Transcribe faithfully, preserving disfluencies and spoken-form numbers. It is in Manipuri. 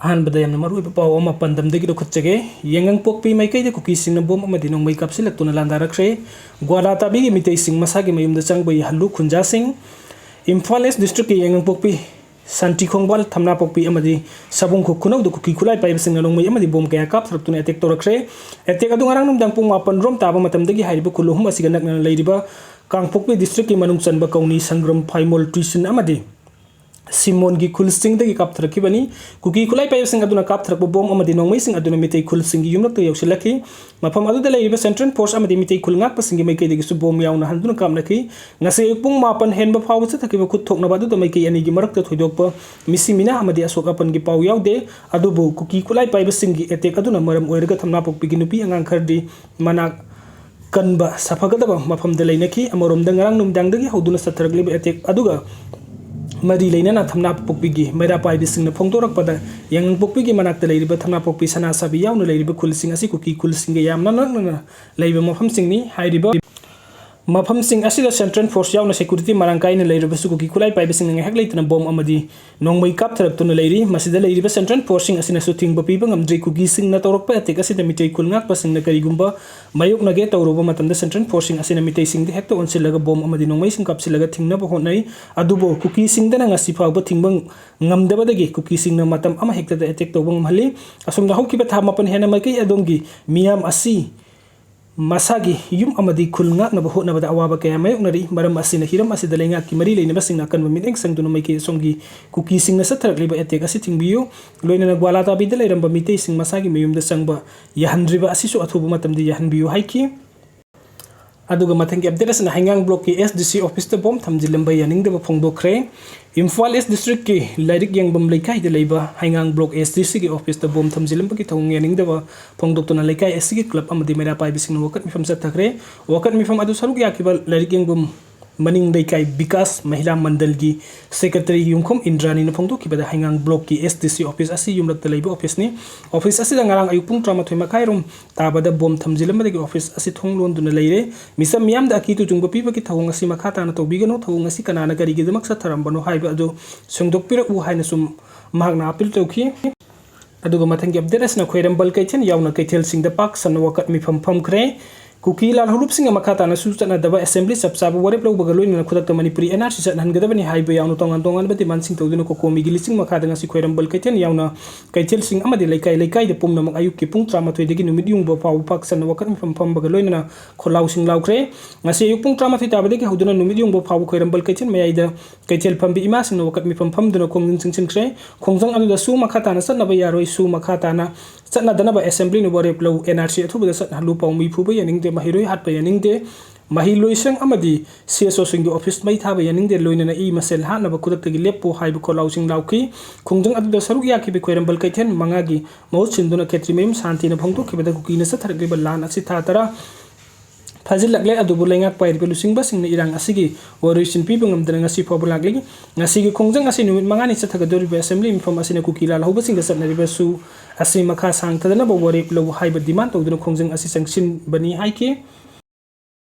ꯑꯍꯥꯟꯕꯗ ꯌꯥꯝꯅ ꯃꯔꯨꯑꯣꯏꯕ ꯄꯥꯎ ꯑꯃ ꯄꯥꯟꯗꯝꯗꯒꯤ ꯂꯧꯈꯠꯆꯒꯦ꯫ ꯌꯥꯏꯉꯪꯄꯣꯛꯄꯤ ꯃꯥꯏꯀꯩꯗ ꯀꯨꯀꯤꯁꯤꯡꯅ ꯕꯣꯝ ꯑꯃꯗꯤ ꯅꯣꯡꯃꯩ ꯀꯥꯞꯁꯤꯜꯂꯛꯇꯨꯅ ꯂꯥꯟꯗꯥꯔꯛꯈ꯭ꯔꯦ꯫ ꯒ꯭ꯋꯥꯂꯥ ꯇꯥꯕꯤꯒꯤ ꯃꯤꯇꯩꯁꯤꯡ ꯃꯁꯥꯒꯤ ꯃꯌꯨꯝꯗ ꯆꯪꯕ ꯌꯥꯍꯜꯂꯨ ꯈꯨꯟꯖꯥꯁꯤꯡ꯫ ꯏꯝꯐꯥꯜ ꯏꯁ ꯗꯤꯁꯇ꯭ꯔꯤꯛꯀꯤ ꯌꯥꯏꯉꯪꯄꯣꯛꯄꯤ, ꯁꯥꯟꯇꯤ ꯈꯣꯡꯕꯥꯜ, ꯊꯝꯅꯥꯄꯣꯛꯄꯤ ꯑꯃꯗꯤ ꯁꯕꯨꯡꯈꯣꯛ ꯈꯨꯅꯧꯗ ꯀꯨꯀꯤ ꯈꯨꯠꯂꯥꯏ ꯄꯥꯏꯕꯁꯤꯡꯅ ꯅꯣꯡꯃꯩ ꯑꯃꯗꯤ ꯕꯣꯝ ꯀꯌꯥ ꯀꯥꯞꯊꯔꯛꯇꯨꯅ ꯑꯦꯇꯦꯛ ꯇꯧꯔꯛꯈ꯭ꯔꯦ꯫ ꯑꯦꯇꯦꯛ ꯑꯗꯨ ꯉꯔꯥꯡ ꯅꯨꯃꯤꯗꯥꯡ ꯄꯨꯡ ꯃꯥꯄꯟ ꯔꯣꯝ ꯇꯥꯕ ꯃꯇꯝꯗꯒꯤ ꯍꯥꯏꯔꯤꯕ ꯈꯨꯜ ꯑꯍꯨꯝ ꯑꯁꯤꯒ ꯅꯛꯅꯅ ꯂꯩꯔꯤꯕ ꯀꯥꯡꯄꯣꯛꯄꯤ ꯗꯤꯁꯇ꯭ꯔꯤꯛꯀꯤ ꯃꯅꯨꯡ ꯆꯟꯕ ꯀꯧꯅꯤ, ꯁꯪꯒ꯭ꯔꯝ, ꯐꯥꯏꯃꯣꯜ, ꯇ꯭ꯔꯤꯁꯤꯟ ꯑꯃꯗꯤ ꯁꯤꯃꯣꯟꯒꯤ ꯈꯨꯜꯁꯤꯡꯗꯒꯤ ꯀꯥꯞꯊꯔꯛꯈꯤꯕꯅꯤ꯫ ꯀꯨꯀꯤ ꯈꯨꯠꯂꯥꯏ ꯄꯥꯏꯕꯁꯤꯡ ꯑꯗꯨꯅ ꯀꯥꯞꯊꯔꯛꯄ ꯕꯣꯝ ꯑꯃꯗꯤ ꯅꯣꯡꯃꯩꯁꯤꯡ ꯑꯗꯨꯅ ꯃꯤꯇꯩ ꯈꯨꯜꯁꯤꯡꯒꯤ ꯌꯨꯝꯂꯛꯇ ꯌꯧꯁꯤꯜꯂꯛꯈꯤ꯫ ꯃꯐꯝ ꯑꯗꯨꯗ ꯂꯩꯔꯤꯕ ꯁꯦꯟꯇ꯭ꯔꯦꯜ ꯐꯣꯔꯁ ꯑꯃꯗꯤ ꯃꯤꯇꯩ ꯈꯨꯜ ꯉꯥꯛꯄꯁꯤꯡꯒꯤ ꯃꯥꯏꯀꯩꯗꯒꯤꯁꯨ ꯕꯣꯝ ꯌꯥꯎꯅ ꯍꯟꯗꯨꯅ ꯀꯥꯞꯅꯈꯤ꯫ ꯉꯁꯤ ꯑꯌꯨꯛ ꯄꯨꯡ ꯃꯥꯄꯟ ꯍꯦꯟꯕ ꯐꯥꯎꯕ ꯆꯠꯊꯈꯤꯕ ꯈꯨꯠ ꯊꯣꯛꯅꯕ ꯑꯗꯨꯗ ꯃꯥꯏꯀꯩ ꯑꯅꯤꯒꯤ ꯃꯔꯛꯇ ꯊꯣꯏꯗꯣꯛꯄ ꯃꯤꯁꯤ ꯃꯤꯅꯥ ꯑꯃꯗꯤ ꯑꯁꯣꯛ ꯑꯄꯟꯒꯤ ꯄꯥꯎ ꯌꯥꯎꯗꯦ꯫ ꯑꯗꯨꯕꯨ ꯀꯨꯀꯤ ꯈꯨꯠꯂꯥꯏ ꯄꯥꯏꯕꯁꯤꯡꯒꯤ ꯑꯦꯇꯦꯛ ꯑꯗꯨꯅ ꯃꯔꯝ ꯑꯣꯏꯔꯒ ꯊꯝꯅꯥꯄꯣꯛꯄꯤꯒꯤ ꯅꯨꯄꯤ ꯑꯉꯥꯡ ꯈꯔꯗꯤ ꯃꯅꯥꯛ ꯀꯟꯕ ꯁꯥꯐꯒꯗꯕ ꯃꯐꯝꯗ ꯂꯩꯅꯈꯤ꯫ ꯑꯃꯔꯣꯝꯗ ꯉꯔꯥꯡ ꯅꯨꯃꯤꯗꯥꯡꯗꯒꯤ ꯍꯧꯗꯨꯅ ꯆꯠꯊꯔꯛꯂꯤꯕ ꯑꯦꯇꯦꯛ ꯑꯗꯨꯒ ꯃꯔꯤ ꯂꯩꯅꯅ ꯊꯝꯅꯥꯄꯣꯛꯄꯤꯒꯤ ꯃꯩꯔꯥ ꯄꯥꯏꯕꯤꯁꯤꯡꯅ ꯐꯣꯡꯗꯣꯔꯛꯄꯗ ꯌꯥꯏꯉꯪꯄꯣꯛꯄꯤꯒꯤ ꯃꯅꯥꯛꯇ ꯂꯩꯔꯤꯕ ꯊꯝꯅꯥꯄꯣꯛꯄꯤ, ꯁꯅꯥꯁꯥꯕꯤ ꯌꯥꯎꯅ ꯂꯩꯔꯤꯕ ꯈꯨꯜꯁꯤꯡ ꯑꯁꯤ ꯀꯨꯀꯤ ꯈꯨꯜꯁꯤꯡꯒ ꯌꯥꯝꯅ ꯅꯛꯅꯅ ꯂꯩꯕ ꯃꯐꯝꯁꯤꯡꯅꯤ꯫ ꯍꯥꯏꯔꯤꯕ ꯃꯐꯝꯁꯤꯡ ꯑꯁꯤꯗ ꯁꯦꯟꯇ꯭ꯔꯦꯜ ꯐꯣꯔꯁ ꯌꯥꯎꯅ ꯁꯦꯀ꯭ꯌꯨꯔꯤꯇꯤ ꯃꯔꯥꯡ ꯀꯥꯏꯅ ꯂꯩꯔꯕꯁꯨ ꯀꯨꯀꯤ ꯈꯨꯠꯂꯥꯏ ꯄꯥꯏꯕꯁꯤꯡꯅ ꯉꯥꯏꯍꯥꯛ ꯂꯩꯇꯅ ꯕꯣꯝ ꯑꯃꯗꯤ ꯅꯣꯡꯃꯩ ꯀꯥꯞꯊꯔꯛꯇꯨꯅ ꯂꯩꯔꯤ꯫ ꯃꯁꯤꯗ ꯂꯩꯔꯤꯕ ꯁꯦꯟꯇ꯭ꯔꯦꯜ ꯐꯣꯔꯁꯁꯤꯡ ꯑꯁꯤꯅꯁꯨ ꯊꯤꯡꯕ ꯄꯤꯕ ꯉꯝꯗ꯭ꯔꯤ꯫ ꯀꯨꯀꯤꯁꯤꯡꯅ ꯇꯧꯔꯛꯄ ꯑꯦꯇꯦꯛ ꯑꯁꯤꯗ ꯃꯤꯇꯩ ꯈꯨꯜ ꯉꯥꯛꯄꯁꯤꯡꯅ ꯀꯔꯤꯒꯨꯝꯕ ꯃꯥꯌꯣꯛꯅꯒꯦ ꯇꯧꯔꯨꯕ ꯃꯇꯝꯗ ꯁꯦꯟꯇ꯭ꯔꯦꯜ ꯐꯣꯔꯁꯁꯤꯡ ꯑꯁꯤꯅ ꯃꯤꯇꯩꯁꯤꯡꯗ ꯍꯦꯛꯇ ꯑꯣꯟꯁꯤꯜꯂꯒ ꯕꯣꯝ ꯑꯃꯗꯤ ꯅꯣꯡꯃꯩꯁꯤꯡ ꯀꯥꯞꯁꯤꯜꯂꯒ ꯊꯤꯡꯅꯕ ꯍꯣꯠꯅꯩ꯫ ꯑꯗꯨꯕꯨ ꯀꯨꯀꯤꯁꯤꯡꯗꯅ ꯉꯁꯤ ꯐꯥꯎꯕ ꯊꯤꯡꯕ ꯉꯝꯗꯕꯗꯒꯤ ꯀꯨꯀꯤꯁꯤꯡꯅ ꯃꯇꯝ ꯑꯃꯍꯦꯛꯇꯗ ꯑꯦꯇꯦꯛ ꯇꯧꯕ ꯉꯝꯍꯜꯂꯤ꯫ ꯑꯁꯣꯝꯗ ꯍꯧꯈꯤꯕ ꯊꯥ ꯃꯥꯄꯟ ꯍꯦꯟꯅ ꯃꯥꯏꯀꯩ ꯑꯗꯣꯝꯒꯤ ꯃꯤꯌꯥꯝ ꯑꯁꯤ ꯃꯁꯥꯒꯤ ꯌꯨꯝ ꯑꯃꯗꯤ ꯈꯨꯜ ꯉꯥꯛꯅꯕ ꯍꯣꯠꯅꯕꯗ ꯑꯋꯥꯕ ꯀꯌꯥ ꯃꯥꯌꯣꯛꯅꯔꯤ꯫ ꯃꯔꯝ ꯑꯁꯤꯅ ꯍꯤꯔꯝ ꯑꯁꯤꯗ ꯂꯩꯉꯥꯛꯀꯤ ꯃꯔꯤ ꯂꯩꯅꯕꯁꯤꯡꯅ ꯑꯀꯟꯕ ꯃꯤꯠꯌꯦꯡ ꯆꯪꯗꯨꯅ ꯃꯥꯏꯀꯩ ꯑꯁꯣꯝꯒꯤ ꯀꯨꯀꯤꯁꯤꯡꯅ ꯆꯠꯊꯔꯛꯂꯤꯕ ꯑꯦꯇꯦꯛ ꯑꯁꯤ ꯊꯤꯡꯕꯤꯌꯨ꯫ ꯂꯣꯏꯅꯅ ꯒ꯭ꯋꯥꯂꯥꯇꯥꯕꯤꯗ ꯂꯩꯔꯝꯕ ꯃꯤꯇꯩꯁꯤꯡ ꯃꯁꯥꯒꯤ ꯃꯌꯨꯝꯗ ꯆꯪꯕ ꯌꯥꯍꯟꯗ꯭ꯔꯤꯕ ꯑꯁꯤꯁꯨ ꯑꯊꯨꯕ ꯃꯇꯝꯗ ꯌꯥꯍꯟꯕꯤꯌꯨ ꯍꯥꯏꯈꯤ꯫ ꯑꯗꯨꯒ ꯃꯊꯪꯒꯤ ꯑꯞꯗꯦꯠ ꯑꯁꯤꯅ ꯍꯩꯉꯥꯡ ꯕ꯭ꯂꯣꯛꯀꯤ ꯑꯦꯁ ꯗꯤ ꯁꯤ ꯑꯣꯐꯤꯁꯇ ꯕꯣꯝ ꯊꯝꯖꯤꯜꯂꯝꯕ ꯌꯥꯅꯤꯡꯗꯕ ꯐꯣꯡꯗꯣꯛꯈ꯭ꯔꯦ꯫ ꯏꯝꯐꯥꯜ ꯏꯁ ꯗꯤꯁꯇ꯭ꯔꯤꯛꯀꯤ ꯂꯥꯏꯔꯤꯛ ꯌꯦꯡꯐꯝ ꯂꯩꯀꯥꯏꯗ ꯂꯩꯕ ꯍꯩꯉꯥꯡ ꯕ꯭ꯂꯣꯛ ꯑꯦꯁ ꯗꯤ ꯁꯤꯒꯤ ꯑꯣꯐꯤꯁꯇ ꯕꯣꯝ ꯊꯝꯖꯤꯜꯂꯝꯕꯒꯤ ꯊꯧꯑꯣꯡ ꯌꯥꯅꯤꯡꯗꯕ ꯐꯣꯡꯗꯣꯛꯇꯨꯅ ꯂꯩꯀꯥꯏ ꯑꯁꯤꯒꯤ ꯀ꯭ꯂꯕ ꯑꯃꯗꯤ ꯃꯩꯔꯥ ꯄꯥꯏꯕꯁꯤꯡꯅ ꯋꯥꯀꯠ ꯃꯤꯐꯝ ꯆꯠꯊꯈ꯭ꯔꯦ꯫ ꯋꯥꯀꯠ ꯃꯤꯐꯝ ꯑꯗꯨ ꯁꯔꯨꯛ ꯌꯥꯈꯤꯕ ꯂꯥꯏꯔꯤꯛ ꯌꯦꯡꯐꯝ ꯃꯅꯤꯡ ꯂꯩꯀꯥꯏ ꯕꯤꯀꯥꯁ ꯃꯍꯤꯂꯥ ꯃꯟꯗꯜꯒꯤ ꯁꯦꯀ꯭ꯔꯦꯇꯔꯤ ꯌꯨꯝꯈꯣꯝ ꯏꯟꯗ꯭ꯔꯥꯅꯤꯅ ꯐꯣꯡꯗꯣꯛꯈꯤꯕꯗ, ꯍꯩꯉꯥꯡ ꯕ꯭ꯂꯣꯛꯀꯤ ꯑꯦꯁ ꯗꯤ ꯁꯤ ꯑꯣꯐꯤꯁ ꯑꯁꯤ ꯌꯨꯝꯂꯛꯇ ꯂꯩꯕ ꯑꯣꯐꯤꯁꯅꯤ꯫ ꯑꯣꯐꯤꯁ ꯑꯁꯤꯗ ꯉꯔꯥꯡ ꯑꯌꯨꯛ ꯄꯨꯡ ꯇꯔꯥꯃꯥꯊꯣꯏ ꯃꯈꯥꯏꯔꯣꯝ ꯇꯥꯕꯗ ꯕꯣꯝ ꯊꯝꯖꯤꯜꯂꯝꯕꯗꯒꯤ ꯑꯣꯐꯤꯁ ꯑꯁꯤ ꯊꯣꯡ ꯂꯣꯟꯗꯨꯅ ꯂꯩꯔꯦ꯫ ꯃꯤꯆꯝ ꯃꯤꯌꯥꯝꯗ ꯑꯀꯤ ꯇꯨꯖꯨꯡꯕ ꯄꯤꯕꯒꯤ ꯊꯧꯑꯣꯡ ꯑꯁꯤ ꯃꯈꯥ ꯇꯥꯅ ꯇꯧꯕꯤꯒꯅꯨ, ꯊꯧꯑꯣꯡ ꯑꯁꯤ ꯀꯅꯥꯅ ꯀꯔꯤꯒꯤꯗꯃꯛ ꯆꯠꯊꯔꯝꯕꯅꯣ ꯍꯥꯏꯕ ꯑꯗꯨ ꯁꯦꯡꯗꯣꯛꯄꯤꯔꯛꯎ ꯍꯥꯏꯅꯁꯨ ꯃꯍꯥꯛꯅ ꯑꯥꯄꯤꯜ ꯇꯧꯈꯤ꯫ ꯑꯗꯨꯒ ꯃꯊꯪꯒꯤ update ꯑꯁꯤꯅ ꯈ꯭ꯋꯥꯏꯔꯝꯕꯟ ꯀꯩꯊꯦꯜ ꯌꯥꯎꯅ ꯀꯩꯊꯦꯜꯁꯤꯡꯗ ꯄꯥꯛ ꯁꯟꯅ ꯋꯥꯀꯠ ꯃꯤꯐꯝ ꯐꯝꯈ꯭ꯔꯦ꯫ ꯀꯨꯀꯤ ꯂꯥꯜꯍꯧꯂꯨꯞꯁꯤꯡꯅ ꯃꯈꯥ ꯇꯥꯅꯁꯨ ꯆꯠꯅꯗꯕ assembly ꯆꯞ ꯆꯥꯕ ꯋꯥꯔꯦꯞ ꯂꯧꯕꯒ ꯂꯣꯏꯅꯅ ꯈꯨꯗꯛꯇ ꯃꯅꯤꯄꯨꯔꯤ N R C ꯆꯠꯍꯟꯒꯗꯕꯅꯤ ꯍꯥꯏꯕ ꯌꯥꯎꯅ ꯇꯣꯉꯥꯟ ꯇꯣꯉꯥꯟꯕ demandꯁꯤꯡ ꯇꯧꯗꯨꯅ ꯀꯣꯀꯣꯃꯤꯒꯤ ꯂꯤꯁꯤꯡ ꯃꯈꯥꯗ ꯉꯁꯤ ꯈ꯭ꯋꯥꯏꯔꯝꯕꯟ ꯀꯩꯊꯦꯜ ꯌꯥꯎꯅ ꯀꯩꯊꯦꯜꯁꯤꯡ ꯑꯃꯗꯤ ꯂꯩꯀꯥꯏ ꯂꯩꯀꯥꯏꯗ ꯄꯨꯝꯅꯃꯛ ꯑꯌꯨꯛꯀꯤ ꯄꯨꯡ ꯇꯔꯥꯃꯥꯊꯣꯏꯗꯒꯤ ꯅꯨꯃꯤꯠ ꯌꯨꯡꯕ ꯐꯥꯎꯕ ꯄꯥꯛ ꯁꯟꯅ ꯋꯥꯀꯠ ꯃꯤꯐꯝ ꯐꯝꯕꯒ ꯂꯣꯏꯅꯅ ꯈꯣꯜꯂꯥꯎꯁꯤꯡ ꯂꯥꯎꯈ꯭ꯔꯦ꯫ ꯉꯁꯤ ꯑꯌꯨꯛ ꯄꯨꯡ ꯇꯔꯥꯃꯥꯊꯣꯏ ꯇꯥꯕꯗꯒꯤ ꯍꯧꯗꯨꯅ ꯅꯨꯃꯤꯠ ꯌꯨꯡꯕ ꯐꯥꯎꯕ ꯈ꯭ꯋꯥꯏꯔꯝꯕꯟ ꯀꯩꯊꯦꯜ ꯃꯌꯥꯏꯗ ꯀꯩꯊꯦꯜ ꯐꯝꯕꯤ ꯏꯃꯥꯁꯤꯡꯅ ꯋꯥꯀꯠ ꯃꯤꯐꯝ ꯐꯝꯗꯨꯅ ꯈꯣꯡꯖꯪ ꯆꯪꯁꯤꯟꯈ꯭ꯔꯦ꯫ ꯈꯣꯡꯖꯪ ꯑꯗꯨꯗ ꯁꯨ ꯃꯈꯥ ꯇꯥꯅ ꯆꯠꯅꯕ ꯌꯥꯔꯣꯏ, ꯁꯨ ꯃꯈꯥ ꯇꯥꯅ ꯆꯠꯅꯗꯅꯕ assemblyꯅ ꯋꯥꯔꯦꯞ ꯂꯧ, N R C ꯑꯊꯨꯕꯗ ꯆꯠꯍꯜꯂꯨ, ꯄꯥꯎꯃꯤ ꯐꯨꯕ ꯌꯥꯅꯤꯡꯗꯦ, ꯃꯍꯩꯔꯣꯏ ꯍꯥꯠꯄ ꯌꯥꯅꯤꯡꯗꯦ, ꯃꯍꯩꯂꯣꯏꯁꯪ ꯑꯃꯗꯤ C S Oꯁꯤꯡꯒꯤ office ꯃꯩ ꯊꯥꯕ ꯌꯥꯅꯤꯡꯗꯦ, ꯂꯣꯏꯅꯅ ꯏ ꯃꯁꯦꯜ ꯍꯥꯠꯅꯕ ꯈꯨꯗꯛꯇꯒꯤ ꯂꯦꯞꯄꯨ ꯍꯥꯏꯕ ꯈꯣꯜꯂꯥꯎꯁꯤꯡ ꯂꯥꯎꯈꯤ꯫ ꯈꯣꯡꯖꯪ ꯑꯗꯨꯗ ꯁꯔꯨꯛ ꯌꯥꯈꯤꯕ ꯈ꯭ꯋꯥꯏꯔꯝꯕꯟ ꯀꯩꯊꯦꯜ ꯃꯉꯥꯒꯤ ꯃꯍꯨꯠ ꯁꯤꯟꯗꯨꯅ ꯈꯦꯇ꯭ꯔꯤꯃꯌꯨꯝ ꯁꯥꯟꯇꯤꯅ ꯐꯣꯡꯗꯣꯛꯈꯤꯕꯗ ꯀꯨꯀꯤꯅ ꯆꯠꯊꯔꯛꯂꯤꯕ ꯂꯥꯟ ꯑꯁꯤ ꯊꯥ ꯇꯔꯥ ꯐꯥꯖꯤꯜꯂꯛꯂꯦ, ꯑꯗꯨꯕꯨ ꯂꯩꯉꯥꯛ ꯄꯥꯏꯔꯤꯕ ꯂꯨꯆꯤꯡꯕꯁꯤꯡꯅ ꯏꯔꯥꯡ ꯑꯁꯤꯒꯤ ꯋꯥꯔꯣꯏꯁꯤꯟ ꯄꯤꯕ ꯉꯝꯗꯅ ꯉꯁꯤ ꯐꯥꯎꯕ ꯂꯥꯛꯂꯤ꯫ ꯉꯁꯤꯒꯤ ꯈꯣꯡꯖꯪ ꯑꯁꯤ ꯅꯨꯃꯤꯠ ꯃꯉꯥꯅꯤ ꯆꯠꯊꯒꯗꯧꯔꯤꯕ assembly ꯃꯤꯐꯝ ꯑꯁꯤꯅ ꯀꯨꯀꯤ ꯂꯥꯜꯍꯧꯕꯁꯤꯡꯗ ꯆꯠꯅꯔꯤꯕ ꯁꯨ ꯑꯁꯤ ꯃꯈꯥ ꯁꯥꯡꯊꯗꯅꯕ ꯋꯥꯔꯦꯞ ꯂꯧ ꯍꯥꯏꯕ demand ꯇꯧꯗꯨꯅ ꯈꯣꯡꯖꯪ ꯑꯁꯤ ꯆꯪꯁꯤꯟꯕꯅꯤ ꯍꯥꯏꯈꯤ꯫